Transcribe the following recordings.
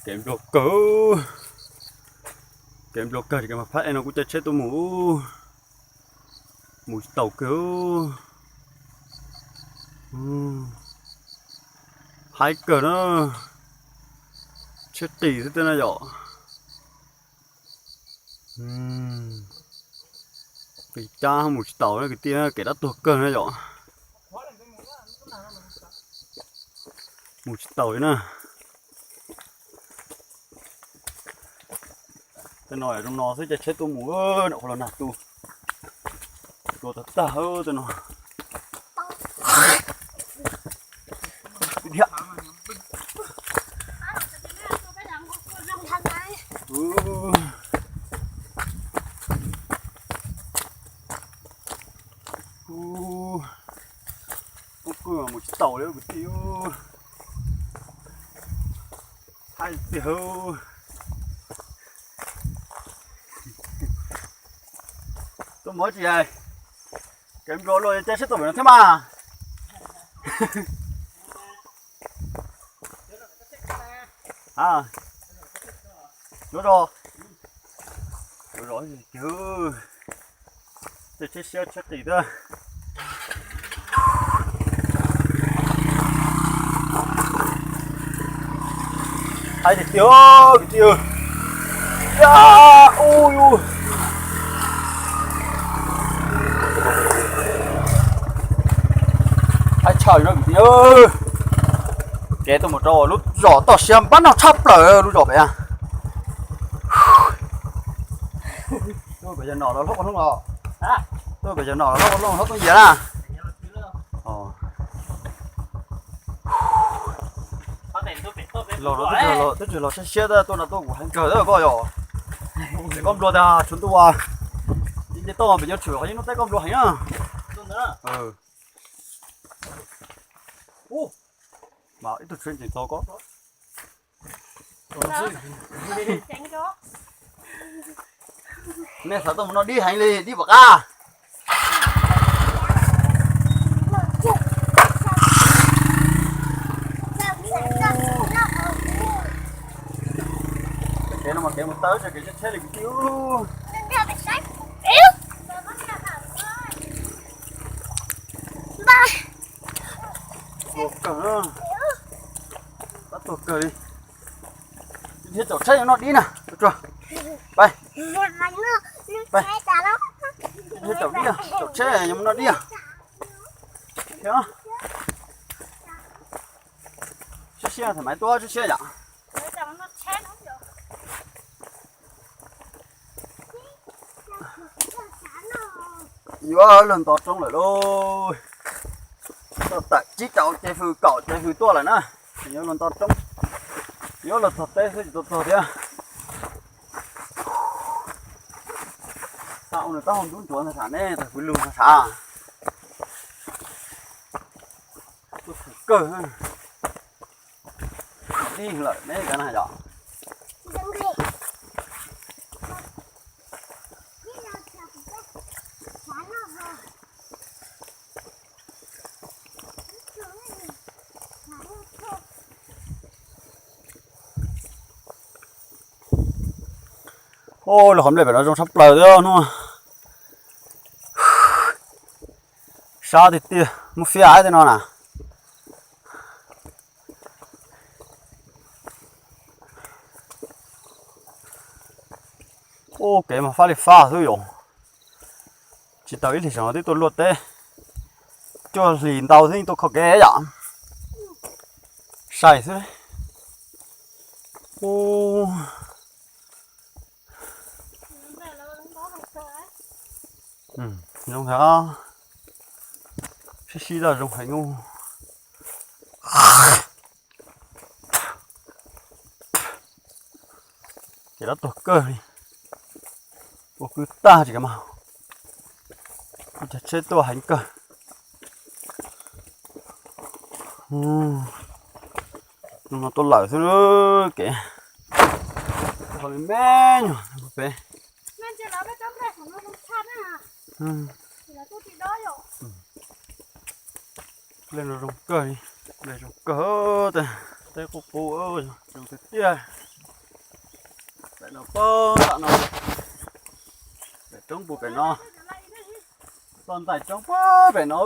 Kev nplua kawg, kev nplua kawg, kev mas phab ej no kuv caij tsheb tuaj mus, mus tsis taus kawg. Haib kawg na, tsheb qis xwb tiag na yom. Qis cab mus tsis taus na kwv tij, kev dab tuag kawg na yom. Mus tsis taus li na. Tej no zoo no xwb caij tsheb tuaj mus, nram qhov los nag tu, tua tag tag tej no. Ub, ub, mus tsis taus li kwv tij. Haib tiag. Tuaj mus tsis hais, kev nplua luaj caij tsheb tuaj pem no thiab mas. Yuav zog, yuav zog tiag. Tej tsheb siab tsheb qis thiab. Haib tiag tiag kwv tij. Yam ub, haib tshaj li no kwv tij. Kev tuaj mus rau lub zos toj siab npab noj tshaj plaws lub zos pem. Tuaj pem yog nom los hlob ua hlob los, tuaj pem yog nom los hlob ua hlob, hlob tuaj yias na. Los no twb tsis los siab siab, tuaj no tuaj kuv heev kawg koj yog. Pem koj nplua tag tshuav ntuj, nce toj pem nyob tshwm qhov yeeb nub teb koj nplua heev na. Mas ib tug tsheb tseem txog koj. Nej xav tuaj mus noj dib heev li, dib pom qab. Kev no mas kev mus tawm txog kev tsheb tsheb li kwv tij. Tuag kawg, tab tuag kawg li. Thiab caum tsheb yuav noj dib na. Pais, pais, thiab caum dib, caum tsheb yuav mus noj dib. Siab siab, tham maiv tuaj siab siab yom. Yuav luag nto roob lawm lauj. Tau tawm tsib rau ces hws kaum ces hws tuaj lawm na. Yuav luag nto roob, yuav luag txog teb xwb tsis tau txog thiab. Xa ua nws taub hau ntub ntsuav ntag, tham nej tag kwv lug ntag sav. Tuaj thaum kawg, dib lawm neb kav na yom. Ub, lub qhov nplej pem no zoo tshaj plaws thiab no. Sab tiag tiag, muab fiab tej no na. Ub, kev mas fab li fab xwb yom. Tsis tau ib hlis saum no twb tuaj luaj teb, cuaj hlis ntau xwb yeej tuaj kho kev yom. Sai xwb. Ub, zoo heev, sib sib zog zoo heev. Ces dab tuag kawg li, ua kwv tag tsis kav mas, ua cov tsheb tuaj heev kawg. Zoo no tuaj lawm xwb kev, me nyuam pem. Nplej no zoo kawg li, nplej zoo kawg, teb qub qub, zoo tiag tiag. Pem no, pem nram no, pem roob puag pem no, toj ntais roob puag pem no,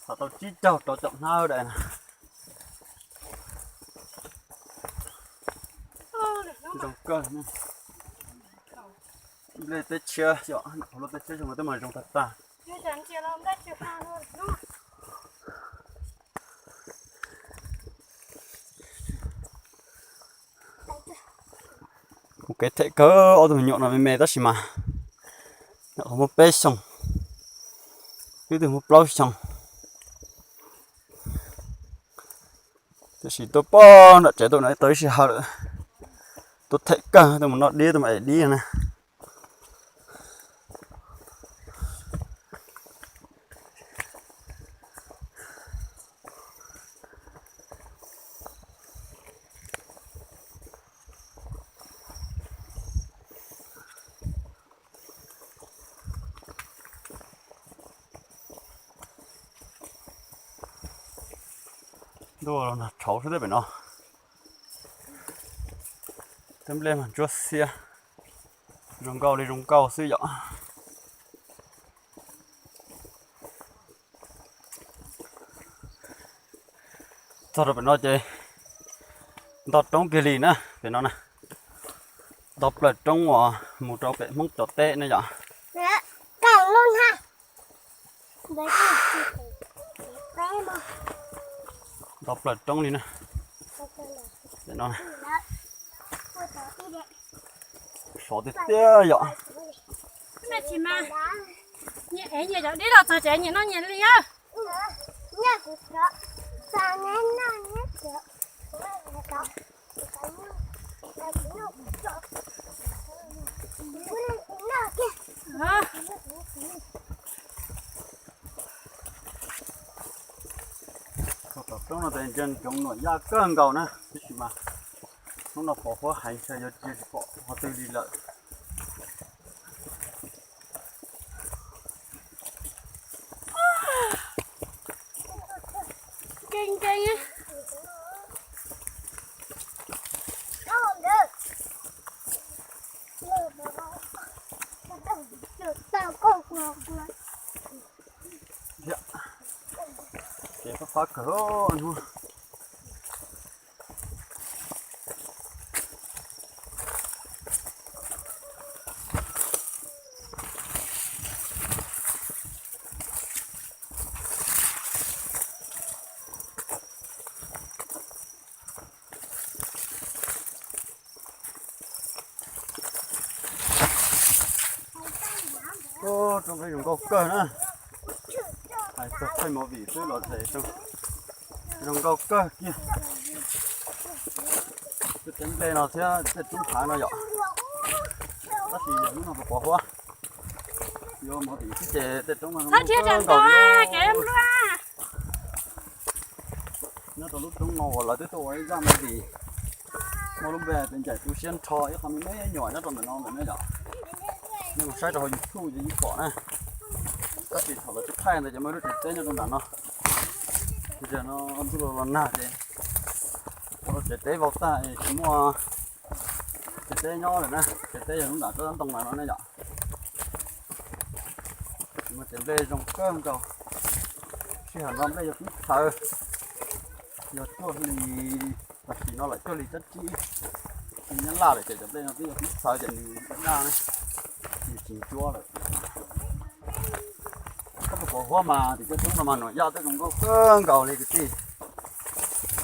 thaum tau tsib caug rau caum hnab daim no. Zoo kawg, nplej teb tshiab yom, hauv lub teb tshiab zoo mas twb mas zoo tag tag. Mus kev them kawg, ob tug me nyuam no me me tab sis mas nyuam qhuav muaj peb xyoos, twb twb muaj plaub xyoos, tiam sis tuaj pog nram tsev tuaj no tau ib sij hawm lawm, tuaj them kawg, tuaj mus noj dib, tuaj mus ev dib na. Ntuj los nag rhauv xwb thiab pem no. Tej nplej mas ntsuab xiab, zoo nkauj li zoo nkauj xwb yom. Txog rau pem no ces nto roob kiag li na, pem no na, nto plaws roob uas mus rau pem Hmoob cov teb ne yom. Nto plaws roob li na, pem no na. Sov tiag tiag yom. Nyias ev nyias cov dib los txog tsev nyias noj nyias li. Tom roob no tes ntsia ntsoov nuam yaj kawg nkaus na, tab sis mas hnub no pos huab heev, ntshe yuav tsis pom qhov twg li lawm. Nkees nkees. Ces fab fab kawg hnub. Roob nqeeb zoo nkauj kawg na. Hais txog thaij movie xwb los ces zoo nkauj kawg kiag. Tej tsev nplej no thiab tej roob hav no yom. Tab sis yog hnub no pos pos huab, yuav movie xwb ces tej roob no zoo nkauj kawg nkaus li. Nyob rau lub roob no uas lawv twb tuaj ua ib zaj movie muaj lub npe tias Ncaim Tu Siab Nrho, ib qho me me nyuam nyob rau ntawm no lawm na yom. Nej mus saib rau hauv YouTube ces yeej pom na. Tab sis thaum lawv tsis thaij ntawd ces muaj ib lub tsev teb nyob rau nram no. Ces yog no ntuj los los nag ces ua rau tsev teb vau tag es tsis muaj tsev teb nyob lawm na. Tsev teb yog lub nram tsob ntoo no ne yom. Muaj tsev nplej zoo kawg nkaus. Sij hawm no nplej yog pib txhawv, yog cuaj hlis, tam sim no lawm cuaj hlis tsib, nyob laj lawm ces cov nplej no twb yog pib txhawv ces nws daj daj ne, nws tsis ntsuab lawm. Koj pos huab mas tim tej roob no mas nuam yaj twb zoo nkauj kawg nkaus li kwv tij.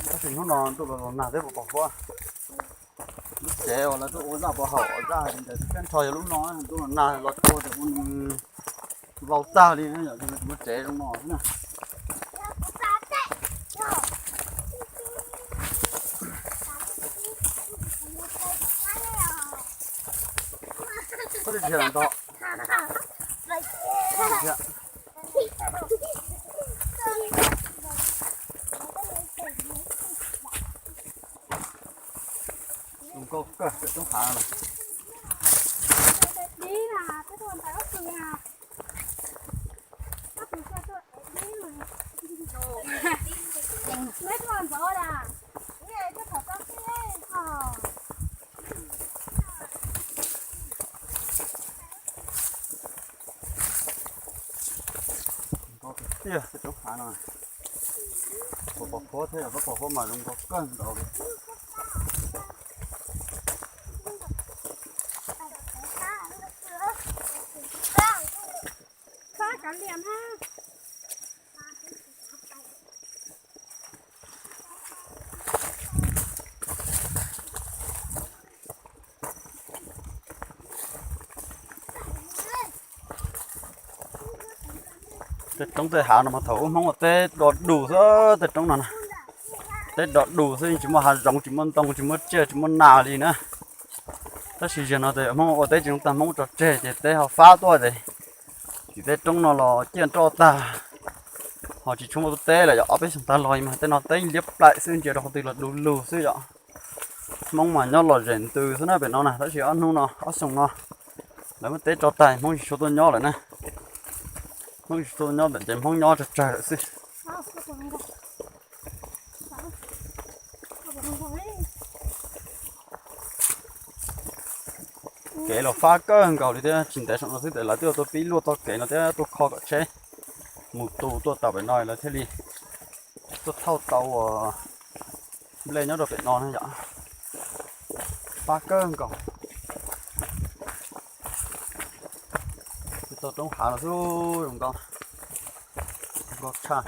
Tab sis hnub no ntuj los los nag twb pos pos huab. Lub tsev uas lawv tuaj ua zaj pov haum zaj hais tias Ncaim Tu Siab Nrho yog lub no, ntuj los nag los tuaj ua tes ua nws vau tag li, yog tsis muaj tsev zoo no xwb na. Koj twb tsis nto. Zoo nkauj kawg, roob hav no. Tiag, tej roob hav no, pos pos huab thiab, pos pos huab mas zoo nkauj kawg nkaus li. Tej roob tej hav no mas thaum ub Hmoob ua teb do dus xwb, tej roob no na, teb do dus xwb, tsis muaj hav zoov, tsis muaj ntoo, tsis muaj tsiaj, tsis muaj nas li na. Tab sis zaum no ces Hmoob ua teb tsis zoo tag, Hmoob tso tseg ces teb ho fab tuaj ces tim tej roob no los ciaj nroj tag, ho tsis tshua muaj teb lawm. Yog ob peb xyoos tag los mas tej no teb liab plaim xwb, ntsia rau qhov twg los du lug xwb yom. Hmoob mas nyob lom zem ntws xwb na pem no na, tab sis ob hnub no ob xyoos no lawv muab teb tso tag, Hmoob tsis tshua tuaj nyob lawm na. Hmoob tsis tshua tuaj nyob lawm ces Hmoob nyob tsawg tsawg lawm xwb. Kev los fab kawg nkaus li thiab, tsis ntev saum no xwb ces lawv twb tuaj pib luaj txoj kev no thiab tuaj kho kom tsheb mus tu tuaj tau pem no lawv thiaj li tuaj thauj tau nplej nyob rau pem no na yom. Fab kawg nkaus. Tau roob hav no xwb zoo nkauj, zoo nkauj tshaj.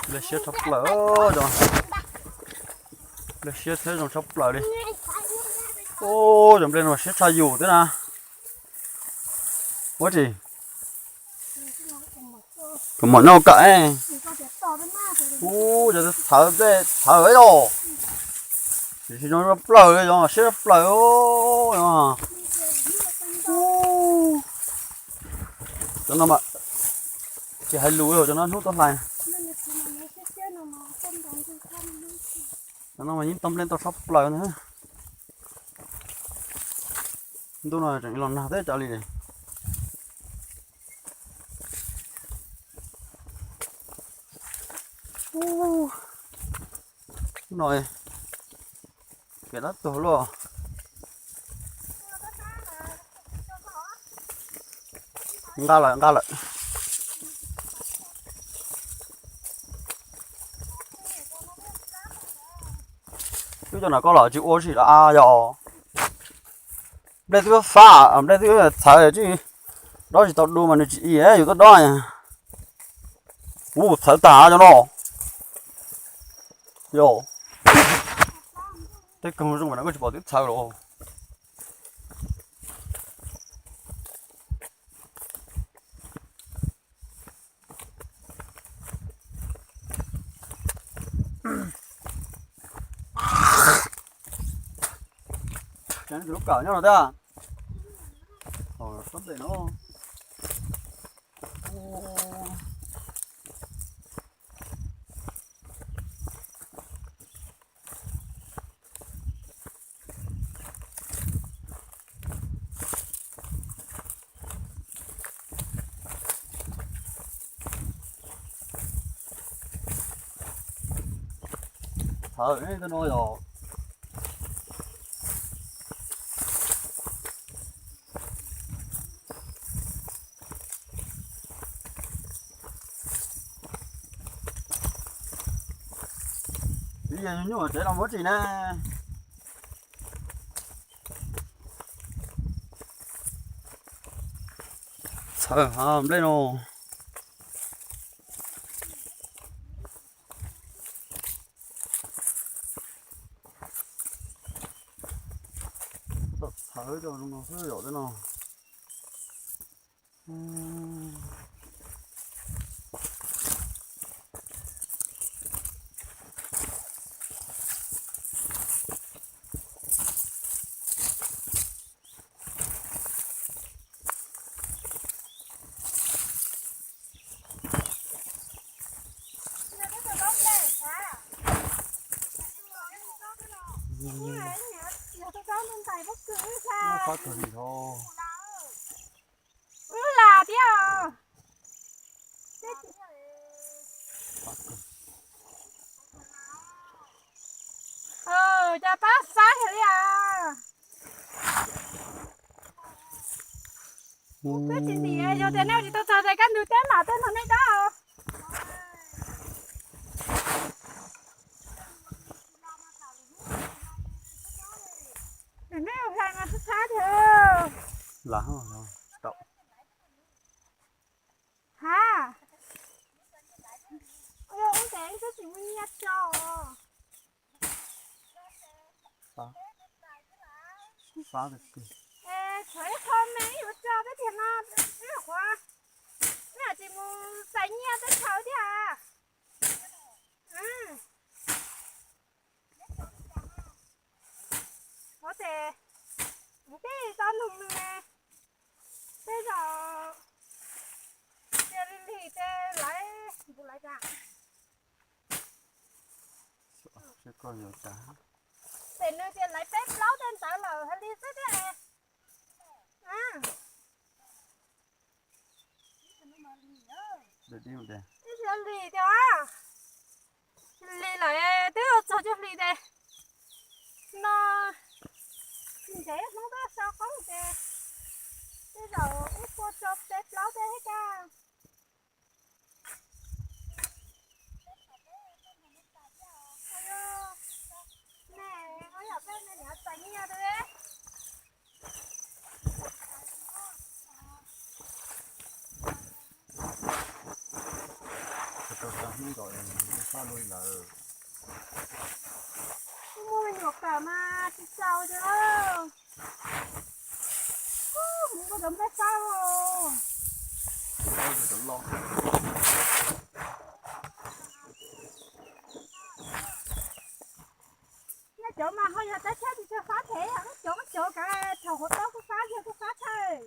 Nplej siab tshaj plaws, nplej siab thiab zoo tshaj plaws li. Ub, cov nplej no siab tshaj yus thiab na. Ua tsis, kuv mam noj kam. Ub, cov txhawv nplej txhawv los, tiam sis zoo tshaj plaws li, zoo siab tshaj plaws. Cov no mas tsis hais lus li, cov no hnub tuaj hlais. Cov no mas yeej tau nplej tau tshaj plaws ntag. Ntuj no tseem los nag thiab cas li. Ub, no pem tab tuag luaj. Nqa lawm, nqa lawm. Twb cov no koj los tsis ua sim los a yog. Nplej twb fab, nplej twb txhawv tsis dob tsis tau du mas nws tsis i yus tuaj dob. Ub, txhawv tag cov no. Yog tej koog zoo mas koj tsis pom twb txhawv los. Lub kawm nyob no thiab. Sab ntes no. Txhawv no yog. Ib yam nyuaj tsev los muab tsis ne. Txhawv ha nplej no. Txhawv cov no xwb yom tej no. Qab kawg li os. Wb lam thiab os. Ua cas pab fab heev li as. Peb tsis ntim, yog tias nej ua tsis tau txog ces kaj ntug teb mam tuaj nrog nej dob. Nej hlais mas sab sab thiab. Hab, ub, tes twb tsis muaj nyiaj tso. Tshuav ib qho me ib yuav tso peb tiag no, ib qhuav, ib yam tsis mus xaiv nyiaj teb chaws thiab. Ua ces tij tau nug nws, tej zaum cia li lig ces lawv npus lawv cas. Ces nws tias lawv peb plaub tej ntawd lawm hais li xwb thiab. Lig tias, lig lawm twb txog cuaj hlis ces no, ntev Hmoob twb sau qoob ces tej zaum ib puas rau peb plaub tej thiab cas. Muaj me nyuam kawm mas tsis txaus li. Mus ua cov nplej fab. Nej cov mas ho yog tab tshab tsis tshua fab phem, cov cov kav thaum hauv taub kuj fab, yog kuj fab thawj.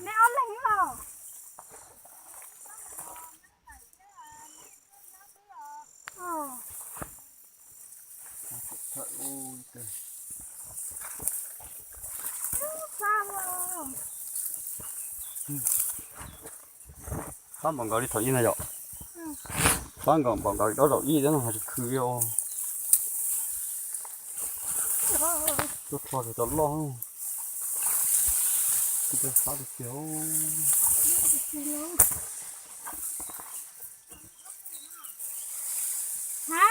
Nej ob leeg los? Fab npaum nkaus li thaum ub na yom. Fab nkaus npaum nkaus li dob zaum ib thiab no, tsis khwv li os. Tuaj rho cov loj. Fab tiag tiag. Ha,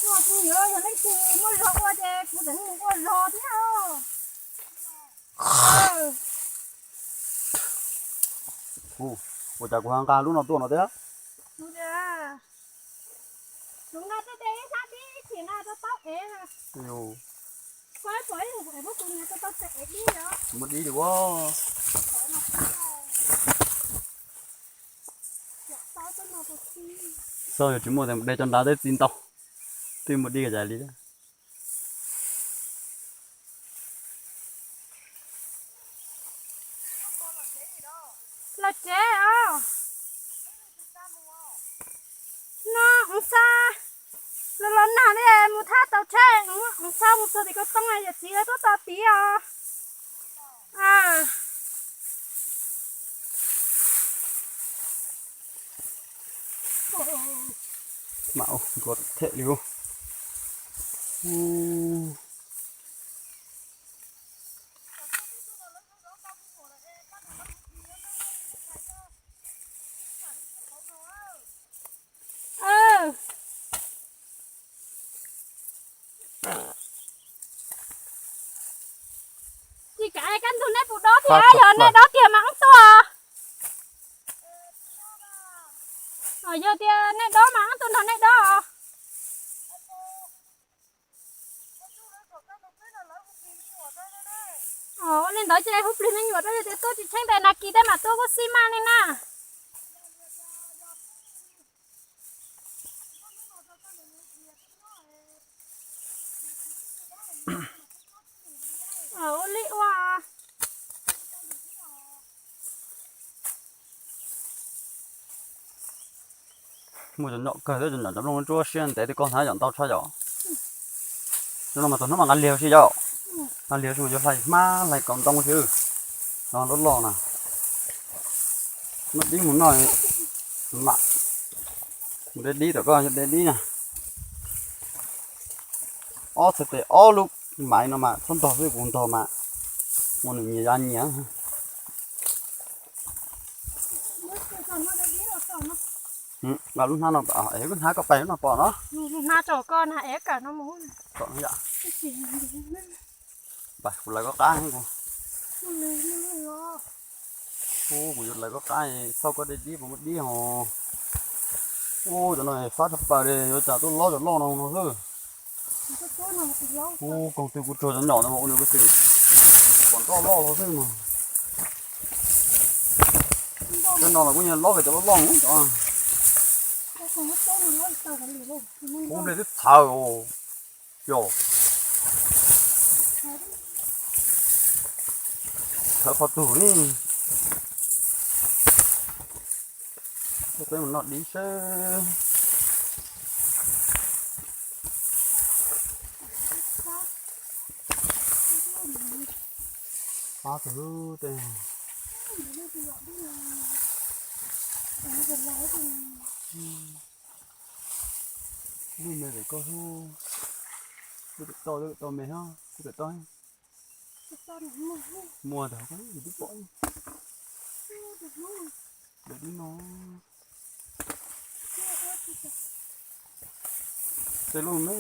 kuv tus yuav yog leej twg muaj zog ua ces kuv tseem mus ua zog thiab. Ua cas kuv ho nqa lub no tuaj no thiab? Kuv nqa tej tes ib sab dib ib chim nqa rau taub ev. Kuv pom ib tug ev muab kuv nqa rau taub ev dib os. Muaj dib li ua. Xyov yog tsis muaj tes de cov nrad twb txi ntau, twb muaj dib ka cas li. Los tsev os. No mus xa, los los nag li mus thab tau tsheb, mus xa mus txog tim Koj Tooj yawm txiv tuaj tos tid os. Mam ua nkuas them li. Tsis kav kaj ntug nej puas dob tiag, yog nej dob tiag mas wb tuaj. Yog tias nej dob mas wb tuaj nrog nej dob. Ua li ntawd ces hu plig me nyuam rau, yog tias tuaj tsis tsheej tes nag kis tej mam tuaj kuj xij maj li na. Ua li ua. Muaj cov nyom kawg, cov nyom cov nplooj tsuab siab ntev, twb koj hnab yom ntau tshaj yom. Cov no mas txog hnub mas nqa lig si yom. Liag zoo yuav hlais hmab hlais kaus ntoo xwb. No loj loj na. Muab dib mus noj mam. Mus de dib tom koj de dib na. Ob txhais tes ob lub maiv no mas txhob ntog xwb, kuv ntog mas ua nws nyias ya nyias. Lub hnab no, lub hnab koj pais lub no pom no. Kuv lawv koj qab, kuv yuav lawv koj qab, xauj koj de dib puas muaj dib hos. Ub, cov no fab tshaj plaws li, yuav tsum tuaj lob cov loj no no xwb. Ub, koog twg kuv tsuag cov nyom no ua nws kuv xwm pom nroj loj loj xwb mas. Tej no los kuj yog lob kawg cov loj loj cov. Ub, nplej twb txhawv os. Yog txhawv qhov twg ne. Peb mus noj dib seb. Pab tus hlub tej. Lub me vem koj hlub. Lub tau, lub tau me hos, lub tau. Muaj ntag, twb pom. Dib no. Tej lub me,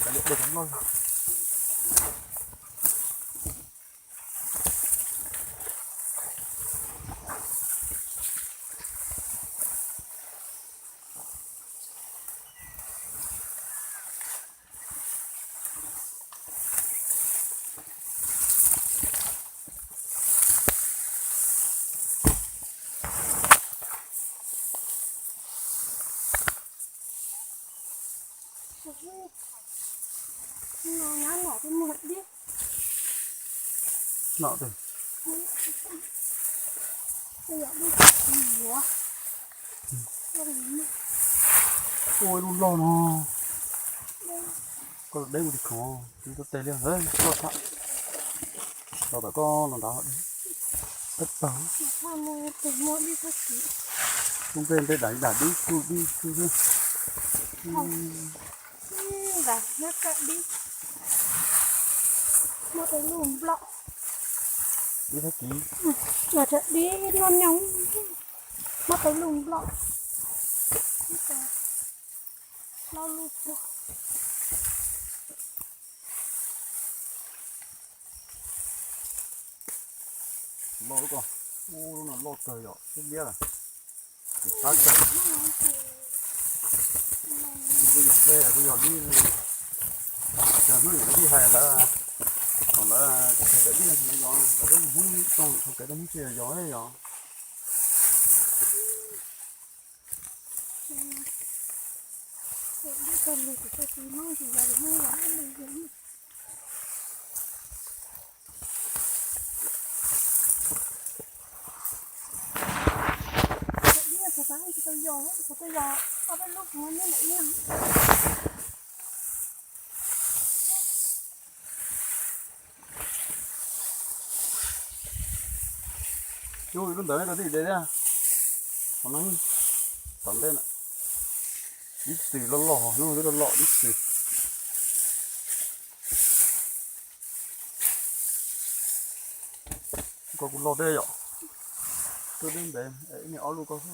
kav liam dej cov loj. Nom twg? Ua ib lub loj no. Koj deb ua ti khoom, tus tes liaj, koj txham. Los tom koj los nrad. Peb pawg. Lub nplej nplej dam dam dib tsuj dib tsuj xwb. Dib, muaj tej lub nploj. Dib thab kiv. Los txham dib noj nyoos. Muaj tej lub nploj. Plaub lub puag. Loj lub ko, ub, lub no loj kawg yom, liab liab lawm. Qab kawg. Kuv yog nplej, kuv yog dib li. Cov hnub yog dib hais lawv, kom lawv tsis tau dib no yog lawv lub hnub toog thaum kev tau hnub tsis yog yog yom. Yus lub ntawd tau tij de thiab. Qhov no tom ntej na. Dib txwm loj loj, lub twb loj loj dib txwm. Koj kuv loj thiab yom. Twb deb ntev, ib niag ob lub koj xwb.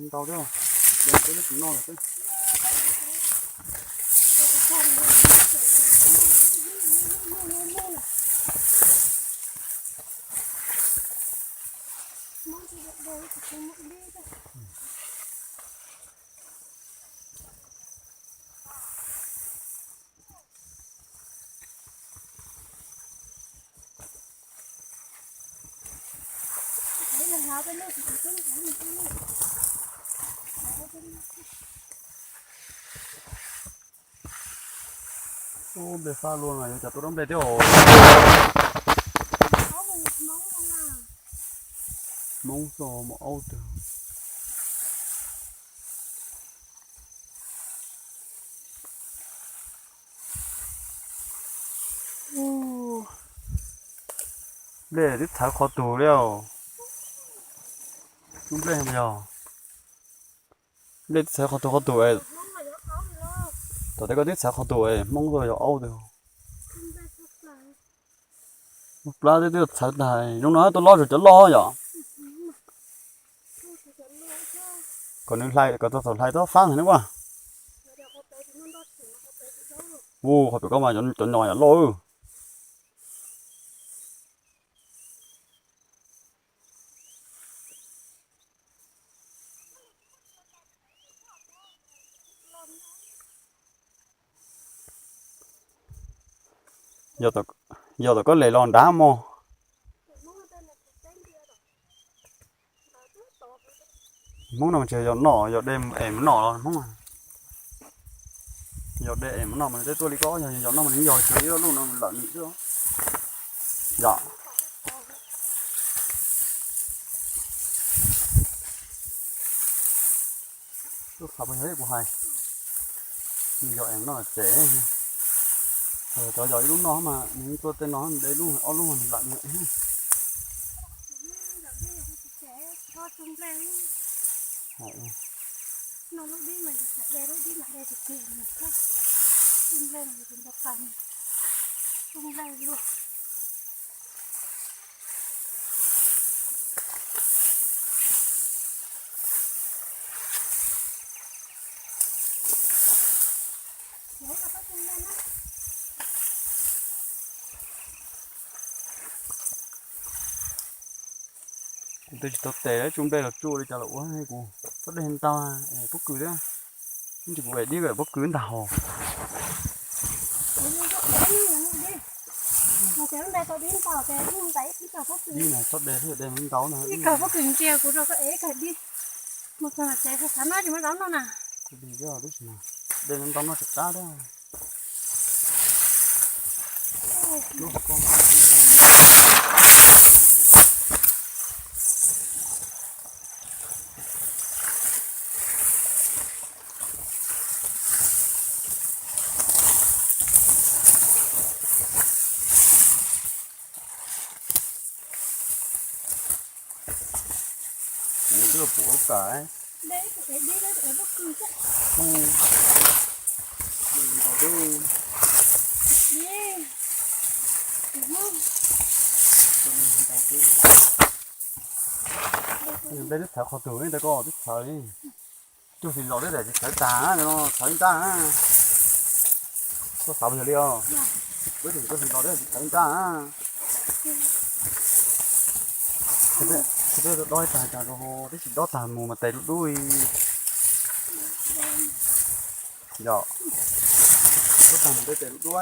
Ntau thiab, de twb lub tsis noj lawm xwb. Ub, nplej fab luaj no yuav cas tuaj dab nplej thiab os. Hmoob xwb mas aub twg. Nplej twb txhawv qhov tus li. Lub nplej yog, nplej twb txhawv qhov tus qhov tus es. Tom tej koj twb txhawv qhov tus es Hmoob tuaj yog aub twg. Plab twb txhawv tag, zoo no tuaj lob rau cov loj yom. Kom nws hlais, kom tau thaum hlais tau fab ntag ne ua. Ua qhov pem koj mas cov nyom yom loj. Yog tom koj les los nrad mog. Hmoob no mas tsis yog noj, yog de es mus noj los Hmoob. Yog de es mus noj mas nws twb tuaj li ko, yog yog noj mas nws yog tsis ib lub no lawm nim xwb. Yom. Lub qhov puas yog kuv hais, nws yog es noj tsev. Cov yog ib lub no mas nws tuaj tej no de lub ob lub nws lam nws. Kuv twb tsis tau tes lawv tsuj nplej los tsuj li cas los ua kuv txhob dej ntau, pob kws thiab. Ib ntsis kuv es dib pob kws ntag hos. Dib na txhob de thiab, de ntau na. Ib kawg pob kws ntsia kuv rau koj ev kawg dib. Mus txog tsev xav noj tsis muaj zaub noj na. Kuv dig tab sis de ntau noj tsis qab thiab. Lub hauv koj. Kuv twb pum ua kam. Nplej twb txhawv qhov twg ntawd koj twb txhawv li. Cuaj hlis los twb tsis txhawv tag no, txhawv ib nrab. Koj xav yog li os. Kuv tus cuaj hlis los twb tsis txhawv ib nrab. Peb dob tag cas rau, twb tsis dob tag mus mas tes dub dub. Yog, dob tag mus tej tes dub dub.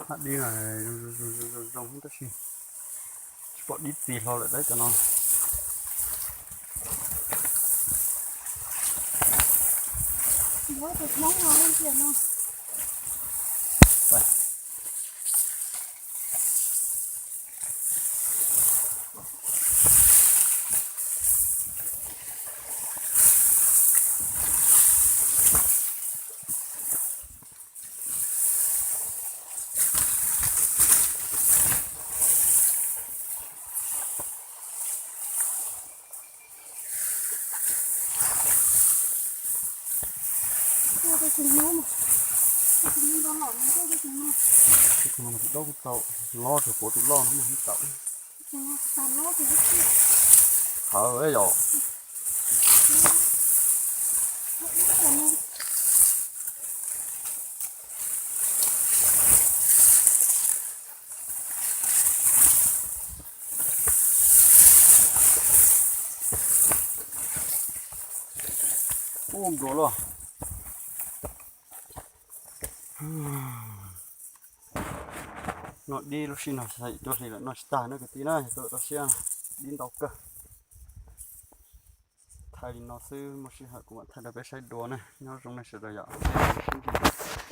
Hab dib no zoo zoo tab sis tsis pom dib txi hlo lawm dab cov no. Tus no tsis dob kuj tau, loj tsuas puav tus loj no mas tau. Qhawv yom. Ub, nplua loj. No dib lub sij no xav tuaj hli lawm no tsis tag na kwv tij na, yog tuaj tau siab, dib ntau kawg. Thaij li no xwb, muaj sij hawm kuv mam thaij rau peb saib dua na. Nyob zoo nej sawv daws yom, sib ntsib dua.